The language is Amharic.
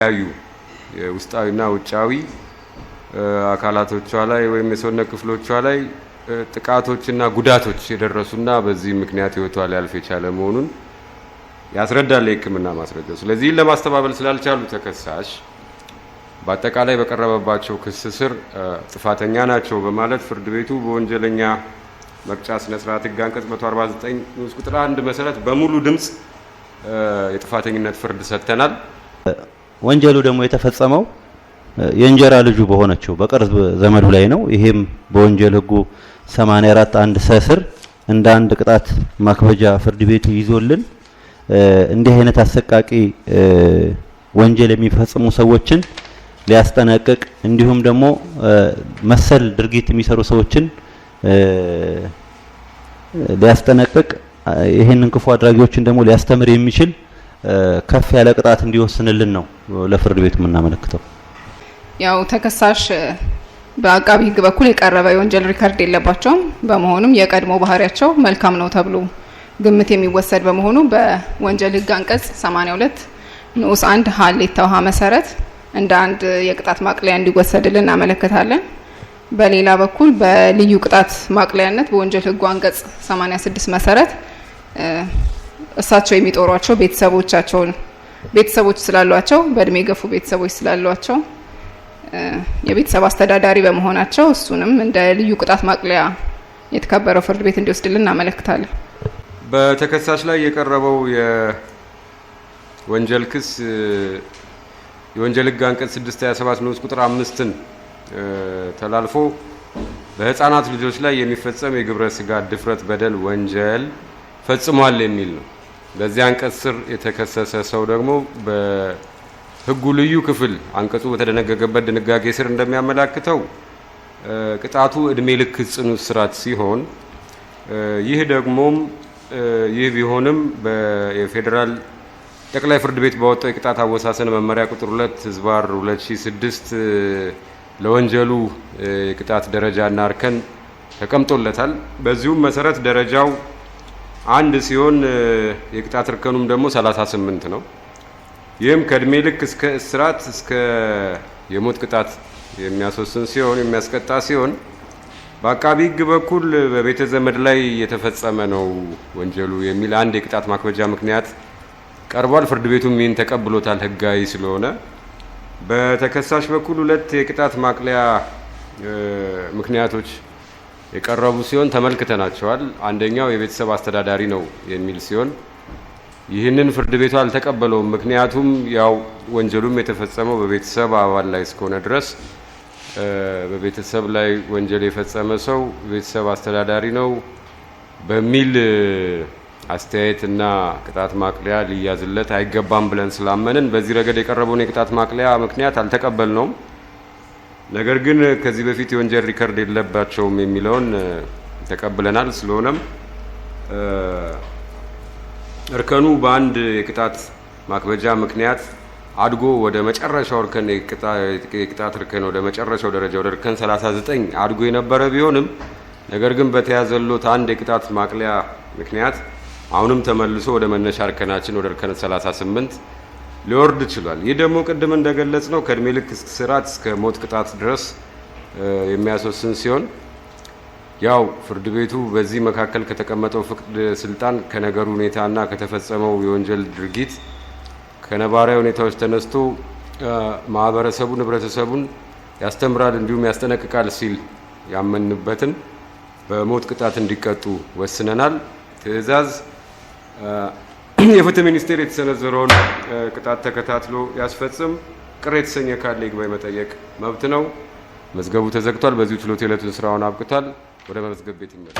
በተለያዩ የውስጣዊና ውጫዊ አካላቶቿ ላይ ወይም የሰውነት ክፍሎቿ ላይ ጥቃቶችና ጉዳቶች የደረሱና በዚህ ምክንያት ሕይወቷ ሊያልፍ የቻለ መሆኑን ያስረዳል የሕክምና ማስረጃው። ስለዚህ ለማስተባበል ስላልቻሉ ተከሳሽ በአጠቃላይ በቀረበባቸው ክስ ስር ጥፋተኛ ናቸው በማለት ፍርድ ቤቱ በወንጀለኛ መቅጫ ስነ ስርዓት ሕግ አንቀጽ 149 ንዑስ ቁጥር 1 መሰረት በሙሉ ድምፅ የጥፋተኝነት ፍርድ ሰጥተናል። ወንጀሉ ደግሞ የተፈጸመው የእንጀራ ልጁ በሆነችው በቅርብ ዘመዱ ላይ ነው። ይሄም በወንጀል ሕጉ 84 1 ሰስር እንደ አንድ ቅጣት ማክበጃ ፍርድ ቤቱ ይዞልን እንዲህ አይነት አሰቃቂ ወንጀል የሚፈጽሙ ሰዎችን ሊያስጠነቅቅ እንዲሁም ደግሞ መሰል ድርጊት የሚሰሩ ሰዎችን ሊያስጠነቅቅ ይሄንን ክፉ አድራጊዎችን ደግሞ ሊያስተምር የሚችል ከፍ ያለ ቅጣት እንዲወስንልን ነው ለፍርድ ቤቱ የምናመለክተው። ያው ተከሳሽ በአቃቢ ሕግ በኩል የቀረበ የወንጀል record የለባቸውም። በመሆኑም የቀድሞ ባህሪያቸው መልካም ነው ተብሎ ግምት የሚወሰድ በመሆኑ በወንጀል ሕግ አንቀጽ 82 ንዑስ 1 ሀሌታ ውሃ መሰረት እንደ አንድ የቅጣት ማቅለያ እንዲወሰድልን እናመለክታለን። በሌላ በኩል በልዩ ቅጣት ማቅለያነት በወንጀል ሕጉ አንቀጽ 86 መሰረት እሳቸው የሚጦሯቸው ቤተሰቦቻቸውን ቤተሰቦች ስላሏቸው በእድሜ የገፉ ቤተሰቦች ስላሏቸው የቤተሰብ አስተዳዳሪ በመሆናቸው እሱንም እንደ ልዩ ቅጣት ማቅለያ የተከበረው ፍርድ ቤት እንዲወስድልን እናመለክታለን። በተከሳሽ ላይ የቀረበው የወንጀል ክስ የወንጀል ሕግ አንቀጽ 627 ንዑስ ቁጥር 5ን ተላልፎ በህፃናት ልጆች ላይ የሚፈጸም የግብረ ስጋ ድፍረት በደል ወንጀል ፈጽሟል የሚል ነው። በዚህ አንቀጽ ስር የተከሰሰ ሰው ደግሞ በህጉ ልዩ ክፍል አንቀጹ በተደነገገበት ድንጋጌ ስር እንደሚያመላክተው ቅጣቱ እድሜ ልክ ጽኑ እስራት ሲሆን ይህ ደግሞም ይህ ቢሆንም የፌዴራል ጠቅላይ ፍርድ ቤት ባወጣው የቅጣት አወሳሰን መመሪያ ቁጥር 2/2006 ለወንጀሉ የቅጣት ደረጃና እርከን ተቀምጦለታል። በዚሁም መሰረት ደረጃው 1 ሲሆን የቅጣት እርከኑም ደግሞ 38 ነው። ይህም ከእድሜ ልክ እስከ እስራት እስከ የሞት ቅጣት የሚያስወስን ሲሆን የሚያስቀጣ ሲሆን በአቃቢ ሕግ በኩል በቤተ ዘመድ ላይ የተፈጸመ ነው ወንጀሉ የሚል አንድ የቅጣት ማክበጃ ምክንያት ቀርቧል። ፍርድ ቤቱም ይህን ተቀብሎታል ሕጋዊ ስለሆነ። በተከሳሽ በኩል ሁለት የቅጣት ማቅለያ ምክንያቶች የቀረቡ ሲሆን ተመልክተናቸዋል። አንደኛው የቤተሰብ አስተዳዳሪ ነው የሚል ሲሆን ይህንን ፍርድ ቤቱ አልተቀበለውም። ምክንያቱም ያው ወንጀሉም የተፈጸመው በቤተሰብ አባል ላይ እስከሆነ ድረስ በቤተሰብ ላይ ወንጀል የፈጸመ ሰው ቤተሰብ አስተዳዳሪ ነው በሚል አስተያየትና ቅጣት ማቅለያ ሊያዝለት አይገባም ብለን ስላመንን በዚህ ረገድ የቀረበውን የቅጣት ማቅለያ ምክንያት አልተቀበልነውም። ነገር ግን ከዚህ በፊት የወንጀል record የለባቸውም የሚለውን ተቀብለናል። ስለሆነም እርከኑ በአንድ የቅጣት ማክበጃ ምክንያት አድጎ ወደ መጨረሻው እርከን የቅጣት እርከን ወደ መጨረሻው ደረጃ ወደ እርከን 39 አድጎ የነበረ ቢሆንም ነገር ግን በተያዘሎት አንድ የቅጣት ማቅለያ ምክንያት አሁንም ተመልሶ ወደ መነሻ እርከናችን ወደ እርከን 38 ሊወርድ ችሏል። ይህ ደግሞ ቅድም እንደገለጽ ነው ከእድሜ ልክ እስራት እስከ ሞት ቅጣት ድረስ የሚያስወስን ሲሆን ያው ፍርድ ቤቱ በዚህ መካከል ከተቀመጠው ፍቅድ ስልጣን ከነገሩ ሁኔታና ከተፈጸመው የወንጀል ድርጊት ከነባራዊ ሁኔታዎች ተነስቶ ማህበረሰቡን ህብረተሰቡን ያስተምራል እንዲሁም ያስጠነቅቃል ሲል ያመንበትን በሞት ቅጣት እንዲቀጡ ወስነናል። ትዕዛዝ የፍትህ ሚኒስቴር የተሰነዘረውን ቅጣት ተከታትሎ ያስፈጽም። ቅር የተሰኘ ካለ ይግባኝ መጠየቅ መብት ነው። መዝገቡ ተዘግቷል። በዚሁ ችሎት የዕለቱን ስራውን አብቅቷል። ወደ መዝገብ ቤት ይመለስ።